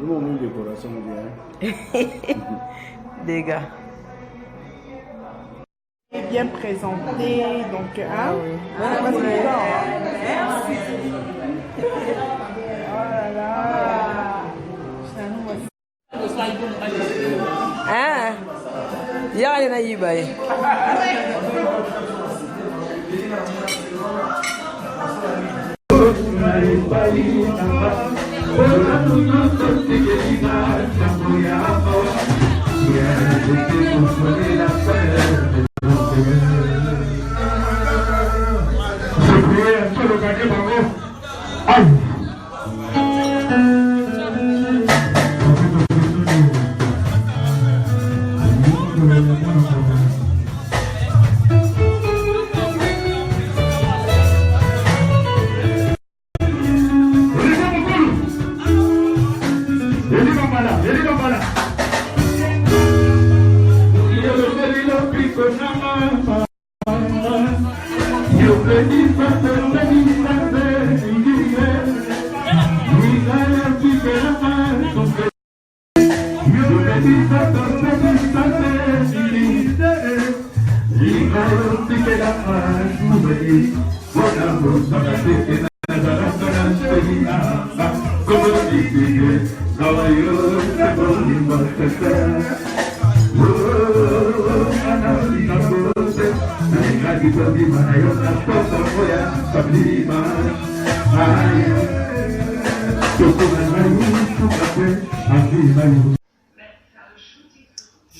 Nous avons une décoration bien. Dégâts. Bien présenté, donc hein. Ah oui. Ça passe du temps, hein. Oh là là. Ah. Yaka ye nayiba ye.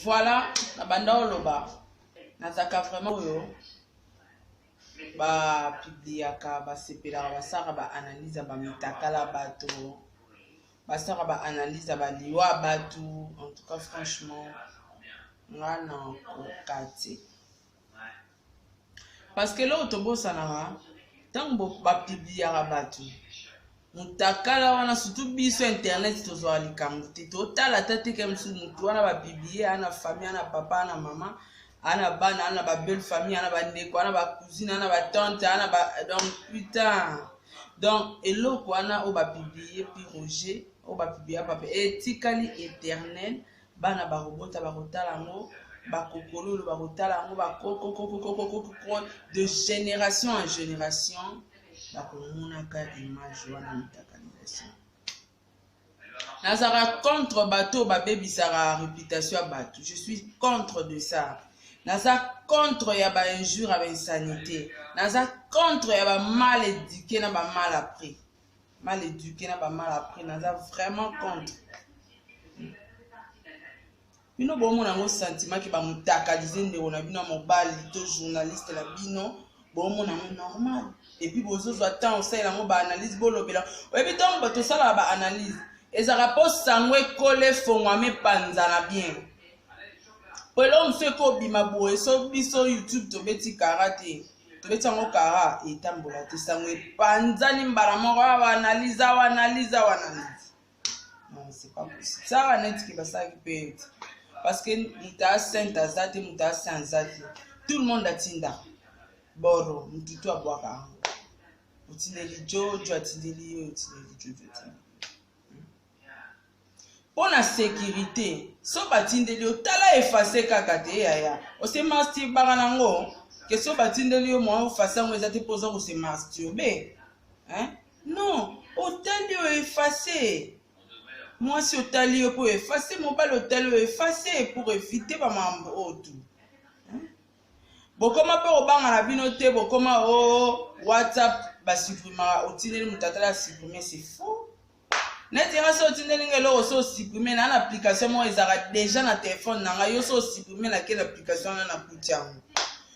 Voilà, na banda oloba nazalaka vraiment oyo ba publiaka basepelaka basalaka ba analyse ya ba mitakala bato basalaka ba analyse ya ba liwa bato en tout cas franchement nga na koka te parce que eloko tobosanaka ntango bapibliaka bato mutakala wana surtout biso internet tozwaka likambo te totala ata te ke mosusu motu wana bapiblie ana famille ana papa ana mama ana bana ana ba belle famille ana bandeko ana ba cousine ana ba tante ana ba donc putain donc eloko wana oyo bapiblie pi roger oyo bapiblia papa etikali éternel bana bakobota bakotala yango bakokololo bakotala yango bakokokokokokoko de génération en génération bakomonaka image wana mutakalisation nazalaka contre bato oyo babebisaka réputation ya bato je suis contre de ça naza contre ya ba injure ya ba insanité naza contre ya ba mal éduqué na ba mal appris mal éduqué na ba mal appris naza vraiment contre bino bomona yango sentiment ke bamutakalize ndeko na bino ya mobali to journaliste na bino bomona yango normal epuis bozozwa temps osalela yango baanalyse bolobela oyebi ntango bato osalaka baanalyse ezalaka mpo sango ekole efongwama epanzana bien po eloko mosusu ekobima boye so biso youtube tobeti kara te tobeti yango kara etambola te sango epanzani mbala moko awa analyse awa analyse awa analyse non c'est pas possible sara neti ke basalaki mpe ete parce que moto aa sainte aza te moto aa saint aza te tout le monde atinda boro motu to abwaka yango otindeli jo jo atindeli yo otindeli jo jo atindeli mpo na sécurité so batindeli yo tala efase kaka te yaya ose masturbaka nango ke so batindeli yo mwa ofase yango eza te mpo oza kose masturbe hein? Non, otali yo efface. Mwasi otali yo mpo efface, mobali otali yo efface pour éviter ba mambo oyo tout. Bokoma mpe kobanga na bino te, bokoma o oh, WhatsApp ba supprimaka, otindeli moto atala supprimer, c'est faux. Neti nga so otindeli nga eloko so osupprime na na application moko ezalaka deja na telefone na ngai yo so osupprime na kele application wana na kuti yango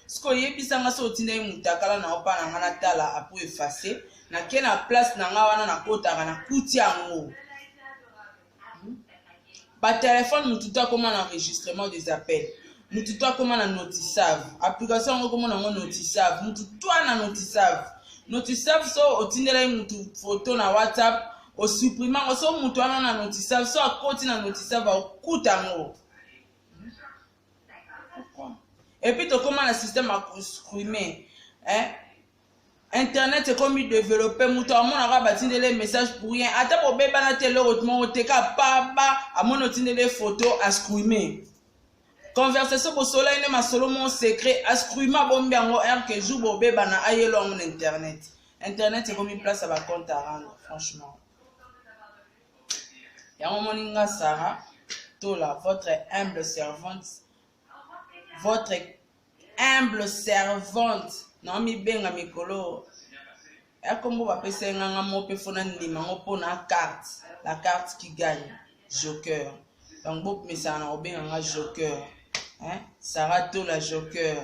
sikoyo oyebisa nga so otindaki mutakala na yo mpa na nga natala apo efface nake na place na nga wana nakotaka nakuti yango batelefone motu to akoma na enregistrement des appels motu to akoma na notisave application yango ekoma nango notisave motu to na notisave notisave so otindelaki motu foto na whatsapp osupprime yango so motu wana na notisave so akoti na notisave akokuta yango epuis tokoma na système ya kosprime eh? Internet ekomi developpe, moto amonaka batindeli ye message pour rien, ata bobebana te eloko moko te, ka paba amoni otindeli ye photo, ascrume conversation, bosolani nde masolo moko secret, ascrume abombi yango heure que jour bobebana ayelo yango na internet. Internet ekomi place ya bacompte à rendre, franchement. Yango omoni nga Sarah Tola, votre humble servante, votre humble servante, naomibenga mikolo ya kombo bapesa ye nganga moko mpe fo nandima yango mpo na carte, la carte qui gagne, joker. Donc bomesana na kobenga nga joker, hein? Sarah Tola joker,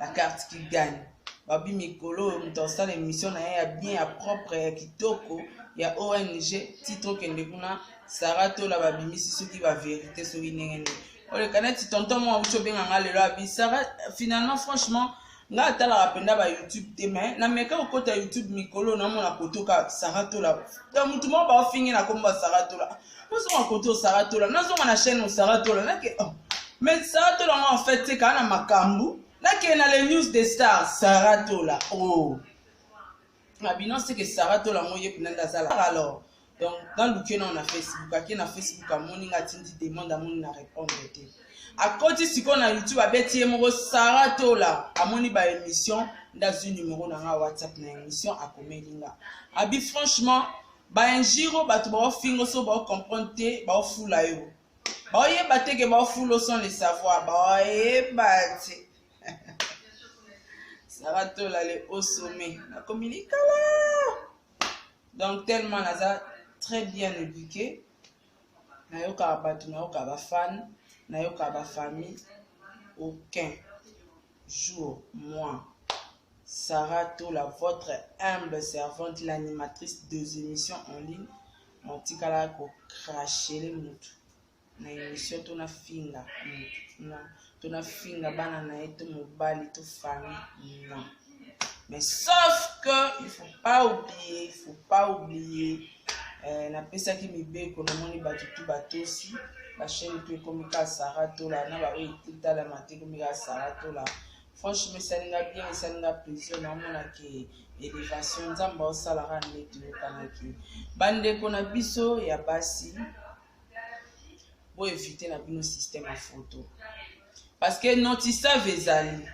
la carte qui gagne. Babi mikolo oyo moto asala émission na ye ya bien, ya propre, ya kitoko, ya ong titre okende kuna Sarah Tola babimisi soki baverité soki ndenge nini oleka neti tonton moko awuti obenga nga lelo abi Sarah. Finalement, franchement, nga atalaka mpenza ba YouTube te, mais nameka kokota YouTube mikolo, namona kotoka Sarah Tola. Donc motu moko baofingi na kombo ya Sarah Tola, nazonga koto Sarah Tola, nazonga na chaîne o Sarah Tola, nake, oh. Mais Sarah Tola ngo en fait te kaa na makambo, nakende na les news des stars Sarah Tola. Oh, abino seke Sarah Tola ngo ye mpena nde azala. Alors donc naluki nao na Facebook, ake na Facebook, amoni nga, atindi demande, amoni na répondre te, akoti sikoyo na YouTube, abeti ye moko Sarah Tola, amoni ba émission, nde azwi numero na nga WhatsApp na émission, akomeli nga abi: franchement, bainjiro bato baofinga so baocomprendre te, baofula yo, baoyeba te ke baofula sans le savoir, baoyeba te. Sarah Tola le haut sommet, nakomi likala. Donc tellement naza très bien éduqué, nayokaka bato, nayokaka bafan, nayokaka bafamille. Aucun jour, moi Sarah Tola, votre humble servante, l'animatrice des émissions en ligne, naotikala kocrachele mutu na émission to nafinga mutu, non, to nafinga bana na ye to mobali to famille, non. Mais sauf que il faut pas oublier, il faut pas oublier, napesaki mibeko, namoni bato tu batosi bachaîne to ekomi kaka Sarah Tola na baoyo etalama te, ekomi kaka Sarah Tola. Franchement, esalinga bien, esalinga plaisir, naomona ke élévation Nzambe aosalaka nde toyokanaki. Bandeko na biso ya basi, boevite na bino système ya photo, parce que notisave ezali.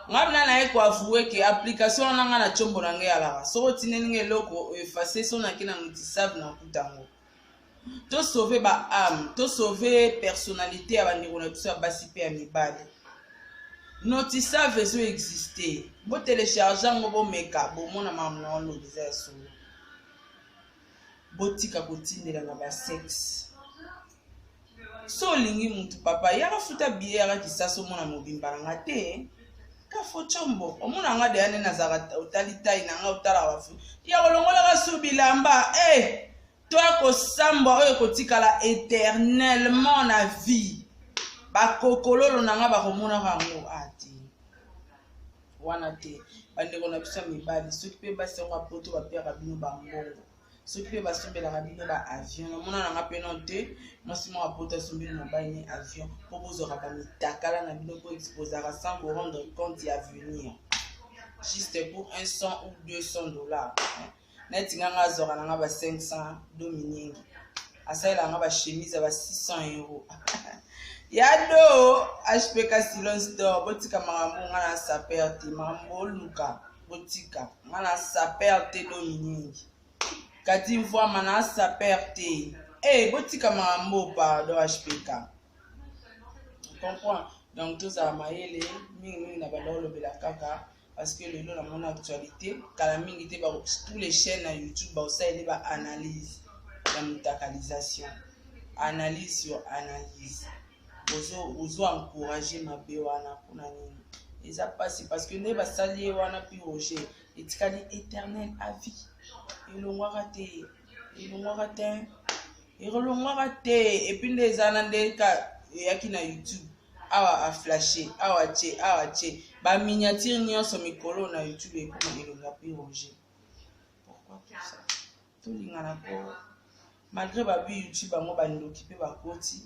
Nga bina naye koavoue ke application wana nga na tiombo na ngai alaka, soki otindeli nga eloko efase, so nake na notisave nakuta yango. Tosauve ba âme, tosauve personnalité ya bandeko na biso ya basi mpe ya mibali. Notisave ezo existe, botélécharge yango, bomeka, bomona makambo na oloba eza ya solo. Botika kotindela na basexe. So olingi mutu, papa, yaka futa biye, yaka Kisasa, omona mobimba na nga te kafo combo, omona nga deya nde nazalaka. Otali tai na nga, otalaka bafu ya kolongolaka su bilamba e to ya kosambwa oyo ekotikala éternellement na vie. Bakokololo na nga bakomonaka yango ate wana te. Bandeko na biso ya mibali, soki mpe basi yango apoto bapiaka bino bambongo, soki mpe basombelaka bino ba avion, namona nanga mpe non te. Mwasi moko apoto asombeli mobali ne avion mpo bozwaka bamitakala na bino mpo exposaka sans ko rendre compte ya avenir, juste pour un 100 ou 200 $. Neti nga, nga azwaka nanga ba 500 dominingi, asalelaka nga bachemise ya ba 600 €. Ya do HPK Silence d'or, botika makambo, nga na saper te. Makambo oluka, botika, nga na saper te. Dominingi kati mvwama na saper te e, botika makambo, pardon. HPK comprend. Donc tozala mayele mingimingi na banda olobela kaka parce que lelo namoni actualité kala mingi te, tous les chaînes na YouTube baosaleli baanalyse ya mutakalisation, analyse sur analyse. Ozo encourage mabe wana mpona nini? Eza mpasi parce que nde basali ye wana mpi Roger etikali éternel à vie, elongwaka te, elongwaka te, elongwaka te. Et puis nde eza na nde ka eyaki na YouTube awa, aflashe awa, tie awa, tie baminiature nyonso mikolo na YouTube ekoma elonga mpi Roger. Pourquoi tout ça? Tolingana ko malgré babi YouTube bango bandoki mpe bakoti,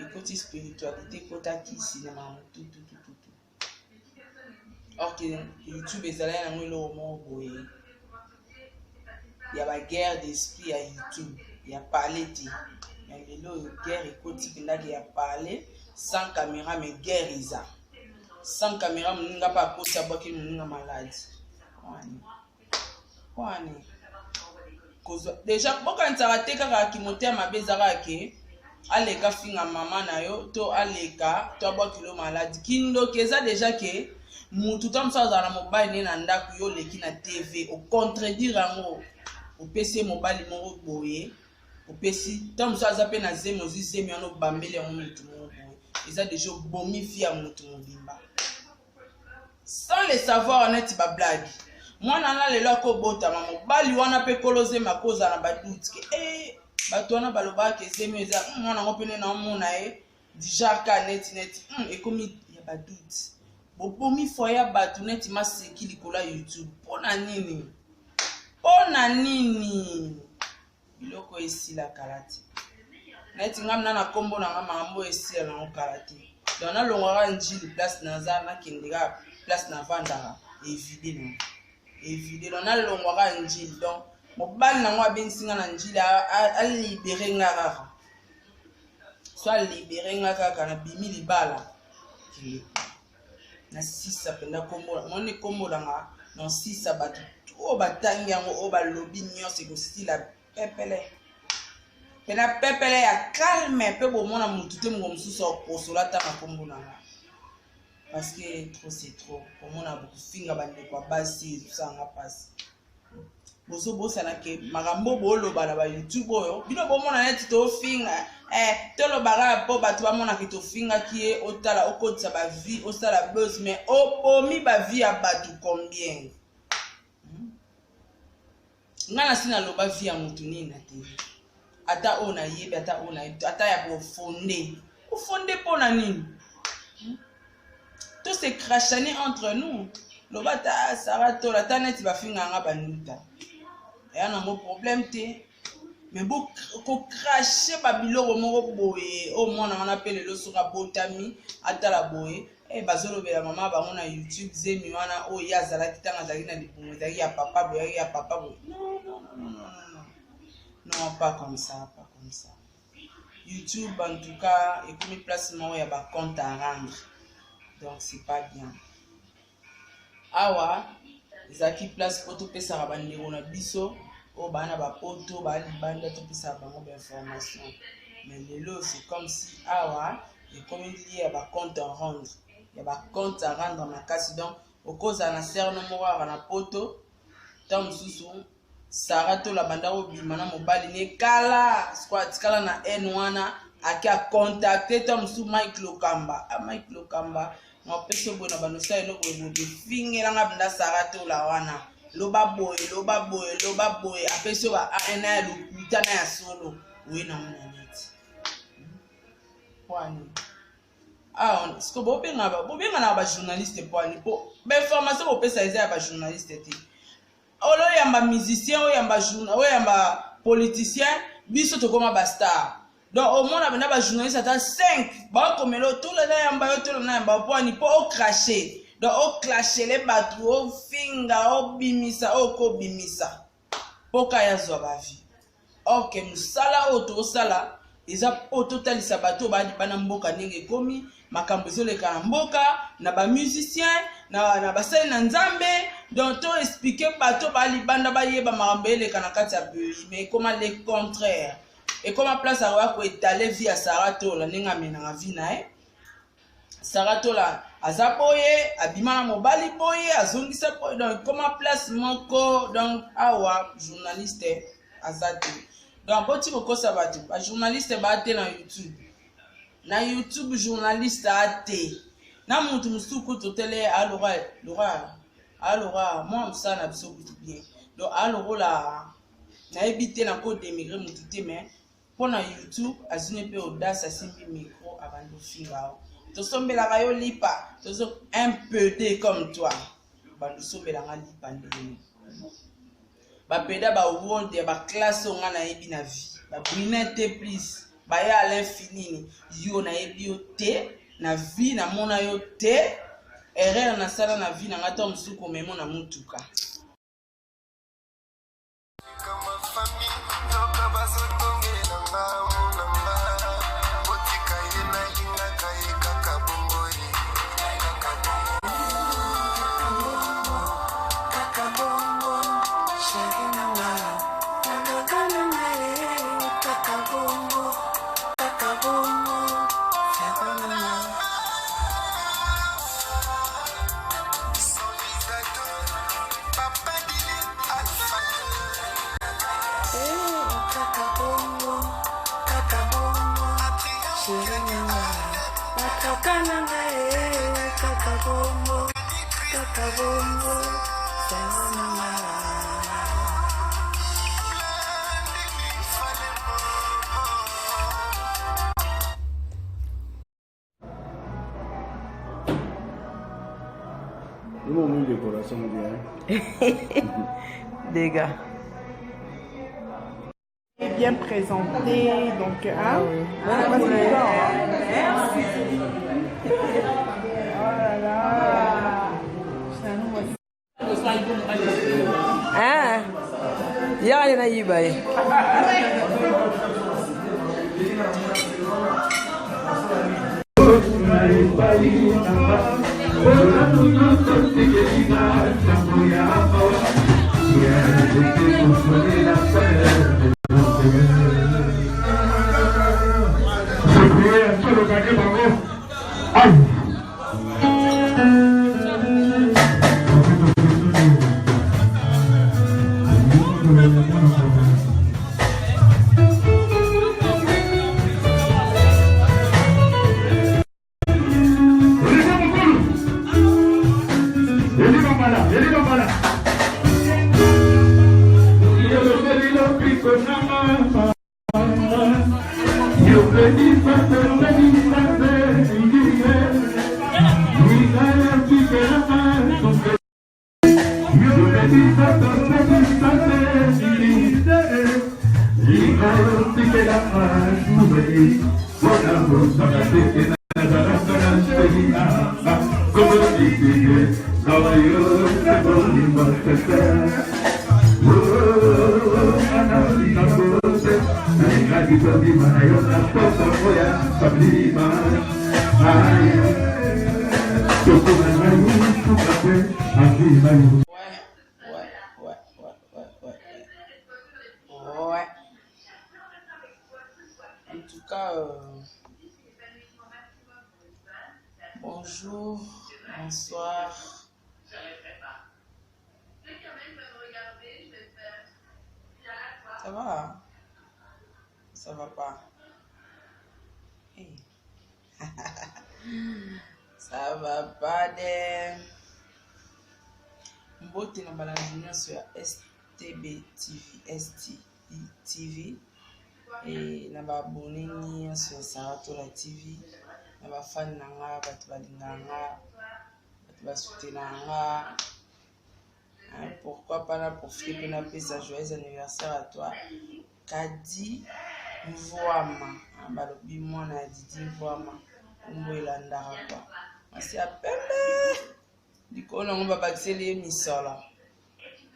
ekoti spiritualité, ekota kisi na makambo tututututu. Or que YouTube ezalaki nango eloko moko boye ya ba guerre d'esprit ya YouTube ya parler te. Mais lelo oyo guerre ekoti mpendaki ya parler sans caméra, mais guerre eza sans caméra. Moninga mpe akosi, abwaki moninga maladi wani wani. Kozwa déjà, bokanisaka te kaka kimotema mabe eza kaka ke aleka finga mama na yo to aleka to abwakilo maladi. Kindoki eza déjà ke mutu to mosu azala na mobali nde na ndako, yo oleki na TV, ocontredire yango, opesi ye mobali moko boye, opesi to mosu aza mpe na zemi, ozwi zemi wana, obambeli yango mutu moko boye, eza déjà obomi vie ya mutu mobimba sans le savoir. Neti bablague, mwana na lelo akobotama, mobali wana mpe kolo zemi akozala na badoute ke e bato wana balobaka ezemi eza mwana yango mpene naomona ye déjà ka neti neti ekomi ya badoute. Bobomi foyer ya bato neti maseki likolo ya YouTube. Mpo na nini? Mpo na nini? Biloko esila kala te. Neti ngai mna na nkombo na nga, makambo esila nango kala te. Donc nalongwaka Njili, place naza, nakende kaka place navandaka, evide nango, evide. Donc nalongwaka Njili, donc mobali nango abengisi nga na Njili, alibérer nga kaka, so alibérer nga kaka, nabimi libala, kende nasisa mpenza nkombo. Moni nkombo nanga, nasisa bato oyo batangi yango, oyo balobi nyonso, ekosila pepele mpena pepele ya calme. Mpe bomona motu te moko mosusu akosola ata na nkombo na nga, parce que trop c'est trop. Komona bokofinga bandeko ya basi ezosanga mpasi. Bozobosana ke makambo booloba na baYouTube oyo, bino bomona neti tofinga, tolobaka mpo bato bamonaki tofingaki ye. Otala, okotisa bavie, osala buzz, mais obomi bavie ya bato combien? Ngai nasi naloba vie ya motu nini na TV, ata oyo nayebi, ata oyo nayebi, ata ya kofonde ofonde mpo na nini? To se crachane entre nous. Loba ata Sara Tola, ata neti bafinganga banduta, eya nango problème te. Mais kocracher babiloko moko boye, oyo mwana wana mpe lelo soki abotami, atala boye, bazolobela mama bango na YouTube, zemi wana oyo ye azalaki ntango azalaki na libumu ezalaki ya papa boye, ezalaki ya papa boye. Non, non, non, non, non, non, pas comme ça, pas comme ça. YouTube en tout cas ekomi place moko ya bacompte à rendre, donc c'est pas bien. Awa ezalaki place mpo topesaka bandeko na biso oyo baa na bapoto, baa libanda, topesaka bango bainformation. Mais lelo c'est comme si awa ekomi lieu ya bacompte à rendre, ya bacompte à rendre makasi. Donc okozala na sœur no moko kaka na poto, ntango mosusu Sara Tola banda kobima na mobali ne kala, siko atikala na haine wana, ake acontacter ntango mosusu Mike Lokamba. Ah, Mike Lokamba, mapesi boye na bando, osala eloko boye boye, fingelanga mpenza Sara Tola wana, loba boye, loba boye, loba boye. Apesi oyo ba na ya lokuta na ya solo, oye nango na neti pwani awa. Siko bobenganaka bajournaliste pwani? Mpo bainformation bopesa eza ya bajournaliste te. Oloyamba musicien, oyamba oyamba politicien, biso tokóma bastar. Donc omona bena bajournaliste ata 5 bakomela, tola nayamba yo, tola nayamba pwani? Mpo ocracher, donc oclashele bato, ofinga, obimisa oyo kobimisa mpo ka ya zwa bavie. Or ke mosala oyo tozosala eza mpo totalisa bato oyo bana mboka ndenge ekomi, makambo ezoleka na mboka, na bamusicien, na basali na Nzambe. Donc to expliquer bato balibanda bayeba makambo eleka na kati ya pays. Mais ekoma le contraire, ekoma place akoya koétaler vie ya Sara Tola, ndenge amenaka vie na ye. Sara Tola aza boye, abima na mobali boye, azongisa boye. Donc ekoma place moko, donc awa journaliste aza te. Donc boti kokosa bato, bajournaliste baa te na YouTube. Na YouTube journaliste aa te. Na mutu mosusu kutu tele aloka loka aloka mwa mosala na biso kutu bien. Donc alokola nayebi te na kodénigrer mutu te, mais mpo na YouTube azwi mpe audace, asimbi micro, abandi ofinga yo, tosombelaka yo lipa, tozo un peu comme toi, bandi osombelanga lipa ndenge bapeda baworld ya baclasse oyo nga nayebi na vie, babrinin te plus baya à l'infini. Yo nayebi yo te na vie, namona yo te. Erreur nasala na vie na nga ntango mosusu komemo na motuka. Nous avons une décoration bien. Dégâts. Bien présenté, donc hein. Ça passe du temps, hein. Oh là là. Ah. Yaka nde nayiba ye. Ouais, ouais, ouais, ouais, ouais, ouais. Ouais. En tout cas, bonjour, bonsoir. Ça va? Ça va pas? Hey. Ça va pas de... Mbote na balandi nyonso ya STB TV, STB TV, e na ba abonné nyonso ya Sarah Tola TV, na ba fan na nga, bato balingaka nga, bato basoutenaka nga. Hein, pourquoi pas na profiter mpe napesa joyeux anniversaire à toi Kadi Mvuama, hein, balobi mwana ya Didi Mvuama, kombo elandaka kwa mwasi ya pembe likolo nango babakiseli ye misolo.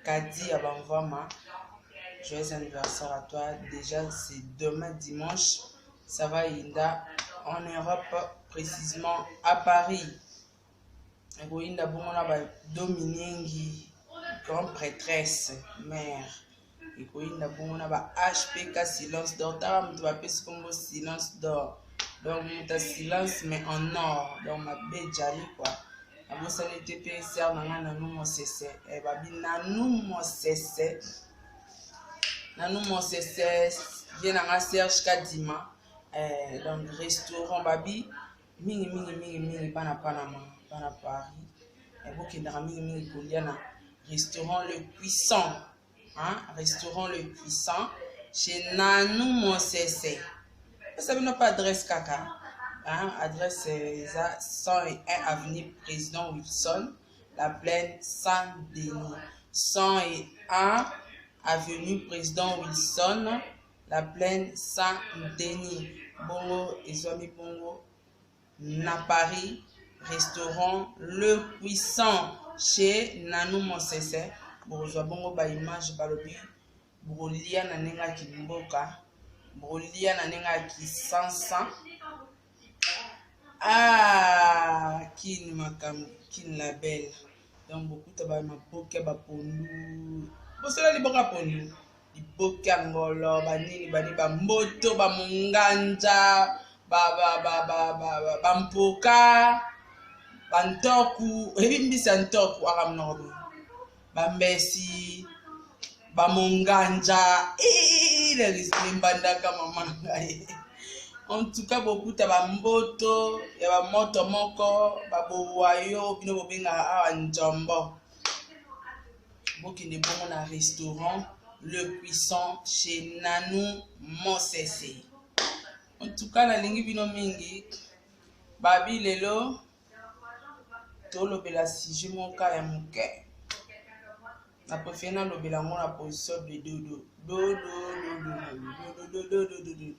Kadi ya Bamvuama, joyeux anniversaire à toi. Déjà c'est demain dimanche, ça va yinda en Europe, précisément à Paris. Ekoyinda bongo na ba Dominengi, grande prêtresse mère. Ekoyinda bongo na ba HPK Silence d'or. Tala moto bapesi kombo Silence d'or, donc moto ya silence mais en or, donc mabe jali quoi. Nabosani te mpe ser na ngai Nanu Mosese, babi Nanu Mosese, Nanu Mosese vie na ngai Serge Kadima, donc restaurant babi mingi mingi mingi mingi bana Panama, bana Paris, bokendaka mingi mingi kolia na restaurant Le Puissant, hein? Restaurant Le Puissant chez Nanu Mosese. Pesa bino pa adresse kaka, hein? Adresse eza 101 avenue Président Wilson, la plaine Saint-Denis. 101 avenue Président Wilson, la plaine Saint-Denis. Bongo ezwami bongo na Paris. Restaurant Le Puissant chez Nanou Mosese. Bokozwa bongo ba image balobi bokolia na ndenge ya kimboka, bokolia na ndenge ya kisansa. Ah, kin makambo, kin la belle. Donc bokuta ba maboke ba pondu. Bosala liboka pondu. Liboke ya ngolo, ba nini ba nini ba mboto, ba monganja, ba ba ba ba ba ba, ba mpoka, ba ntoku, oyebi mbisi ya ntoku aka monoko boye. Ba mbesi, ba monganja, lembandaka mama na ngai. En tout cas bokuta ba mboto ya ba moto moko, ba bowayo bino bobengaka awa njombo. Bokende bongo na restaurant Le Puissant chez Nanou Mosese. En tout cas nalingi bino mingi. Babi lelo tolobela sujet moko ya moke. Na préfère nalobela yango na position de dodo. Dodo dodo dodo dodo dodo.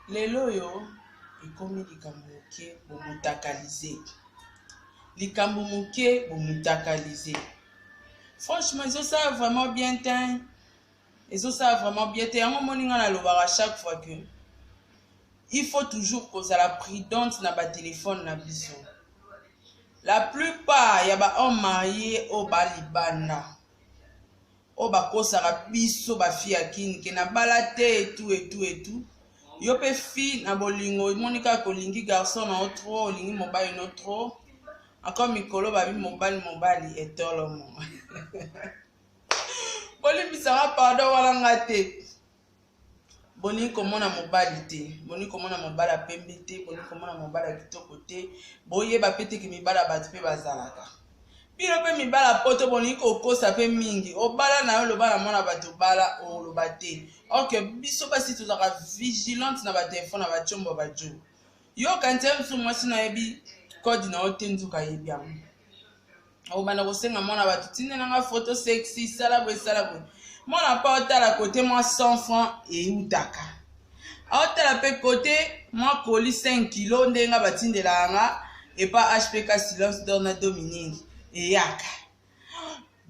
Lelo oyo ekomi likambo moke bomutakalize. Likambo moke bomutakalize. Franchement ezosala vraiment bien te. Ezosala vraiment bien te. Yango omoni nga nalobaka chaque fois que il faut toujours kozala prudente na ba téléphone na biso. La plupart ya ba hommes mariés oyo ba libanda oyo bakosaka biso ba fille ya kini ke na bala te et tout et tout et tout. Yo pe fille na bolingo omoni kaka olingi garçon na yo trop, olingi mobali no trop. Encore mikolo babi mobali mobali etolomo. Bolimbisaka pardon wana nga te. Bolingi komona mobali te, bolingi komona mobali ya pembe te, bolingi komona mobali ya kitoko te, boyeba pe te ke mibali ya bato pe bazalaka. Bino pe mibali ya poto bolingi kokosa pe mingi, obala na yo loba na mwana bato obala, oloba te. Or que biso basi tozalaka vigilante na ba telefone na ba tshombo ba djo. Yo okanisi ye mosusu mwasi na yebi code na yo te, nzoka ayebi yango. Obanda kosenga mwana bato tindela nga photo sexy, sala boye sala boye. Mwana pa otala kote mwa 100 francs eutaka. Otala pe kote mwa colis 5 kilo ndenge nga batindelaka nga epa HPK Silence d'or na Dominique eyaka.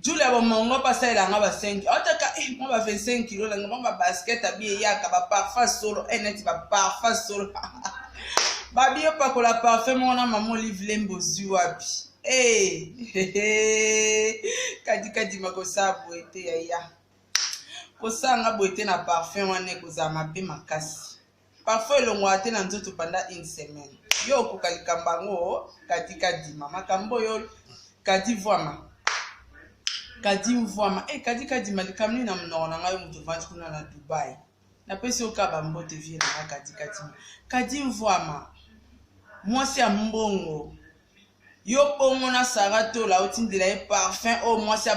Julia Bomongo pa salela nga ba 5. Otaka mwa ba 25 kilo na nga mwa ba basket abi eyaka ba parfum solo neti ba parfum solo. Babi yo pakola parfum moko na mama Olive Lembo zwi wapi? Kadi kadi makosala boye te yaya. Kosala nga boye te na parfum wana ekozala mabe makasi. Parfum elongwaka te na nzoto pendant une semaine. Yo okoka likambo yango kadi kadima makambo oyo kadi vwama. Kadi mvwama. Kadi kadima likambo nini na monoko na ngai moto ovandi kuna na Dubai. Napesi yo kaka ba mbote vie na nga kadi kadima. Kadi mvwama. Mwasi ya mbongo. Yo bongo na Sarah Tola otindela ye parfum oyo mwasi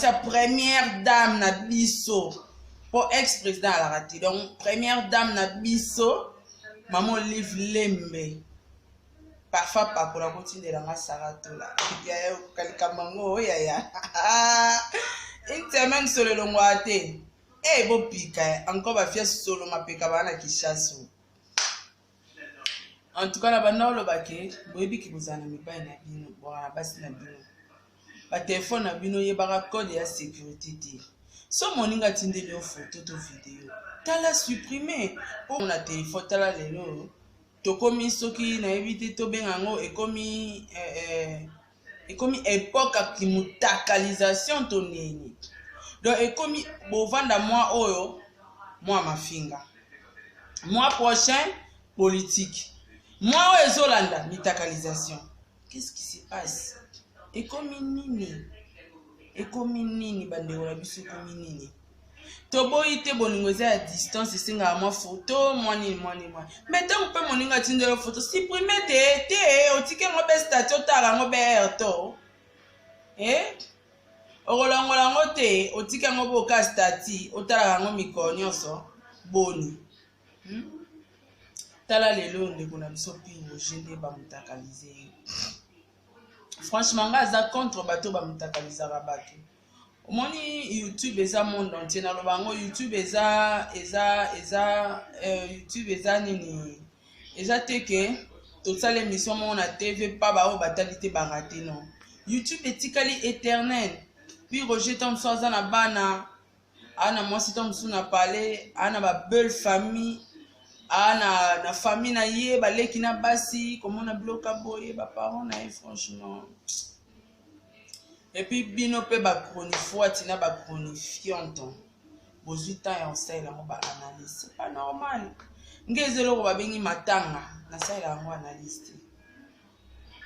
ya première dame na biso. Po ex-président alaka te. Donc première dame na biso Maman Olive Lembe. Parfum pakola kotindela nga Sarah Tola. Yaya okoka likambo yango yaya. Une semaine solo elongwaka te. Bopika encore ba fia solo mapeka ba na Kinshasa. En tout cas na banda oloba ke boyebi ke bozala na mibali na bino, bozala na basi na bino. Ba téléphone na bino yebaka code ya sécurité te. So moninga atindeli yo photo to vidéo, tala supprimer po na téléphone tala lelo tokomi soki nayebi te tobenga yango ekomi ekomi époque ya kimutakalisation to nini. Donc ekomi bovanda mwa oyo mwa mafinga. Mois prochain politique. Mois oyo ezolanda mitakalisation. Qu'est-ce qui se passe? Ekomi nini? Ekomi nini bandeko na biso ekomi nini? Toboyi te bolingo eza ya distance esengaka mwa photo mwa nini mwa nini mwa. Mais ntango mpe moninga atindeli yo photo supprime te te otiki yango be statut otala yango be air to. Okolongola yango te otiki yango boka statut otalaka yango mikolo nyonso boni. Tala lelo ndeko na biso Pi Roger nde bamutakalize ye. Franchement nga aza contre bato bamutakalizaka bato. Omoni YouTube eza monde entier naloba yango YouTube eza eza eza YouTube eza nini? Eza te ke tosala émission moko na TV pa baoyo batali te barate, non. YouTube etikali éternel. Puis Roger ntango mosusu aza na bana, aa na mwasi, ntango mosusu na palais, aa na babelle famille, aa na famille na ye, baleki na basi, komona biloko boye, baparent na ye, franchement. Et puis bino mpe bachronifoiti na bachronifiante, bozwi temps ya kosalela yango baanalyse, c'est pas normal. Nge eza eloko babengi matanga, nasalela yango analyse te.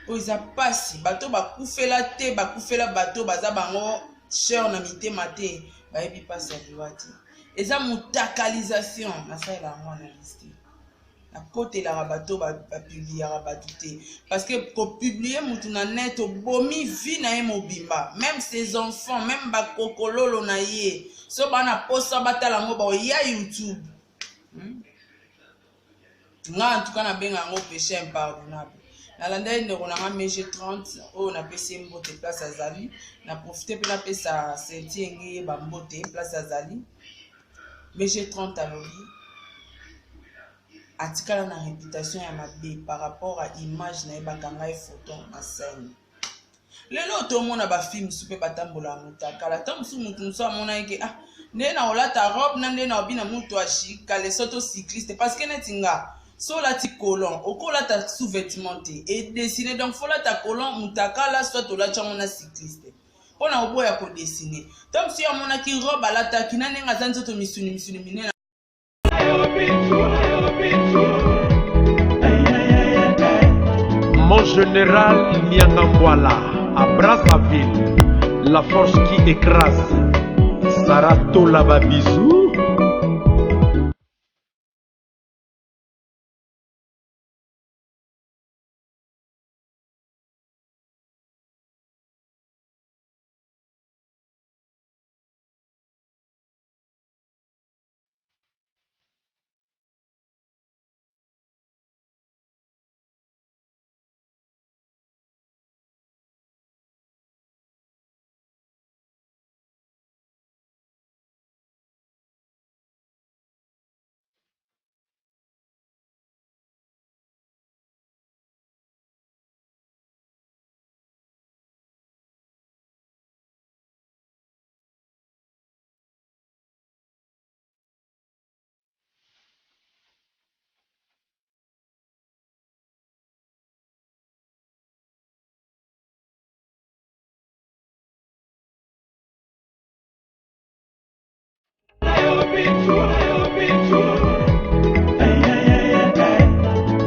Oyo eza mpasi, bato bakufela te, bakufela bato baza bango cher na mitema te, bayebi mpasi ya liwa te. Eza motakalisation, nasalela yango analyse te. Nakotelaka bato bapubliaka bato te, parce que kopublier mutu na net, obomi vie na ye mobimba, même ses enfants, même bakokololo na ye. So bana posa batala yango, baoya YouTube, Nga en tout cas nabenga yango péché impardonnable. Nalanda ye ndeko na nga Mege 30 oyo, napesi ye mbote place azali. Na profite mpe napesa Senti Enge ye bambote place azali. Mege 30 alobi atikala na réputation ya mabe par rapport à image na ye, bakanga ye photo na scène. Lelo tomona bafilme mosusu mpe batambolaka motakala. Ata mosusu motu mosusu amonaki ke ah, nde na kolata robe na nde na obina motu ashi caleçon to cycliste, parce que neti nga, so olati colon, okolata sous-vêtement te edessine. Donc faut olata colon mutakala, soit olati yango na cycliste mpona oboya kodessiner. To mosusu amonaki robe alataki na ndenge aza nzoto misuni misuni minene. Mon général Niangambwala à Brazzaville, la force qui écrase. Sarah Tola, bisous.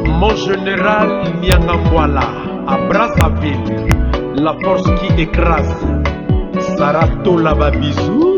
Mon général Niangambwala à Brazzaville, la force qui écrase. Sarah Tola, bisous.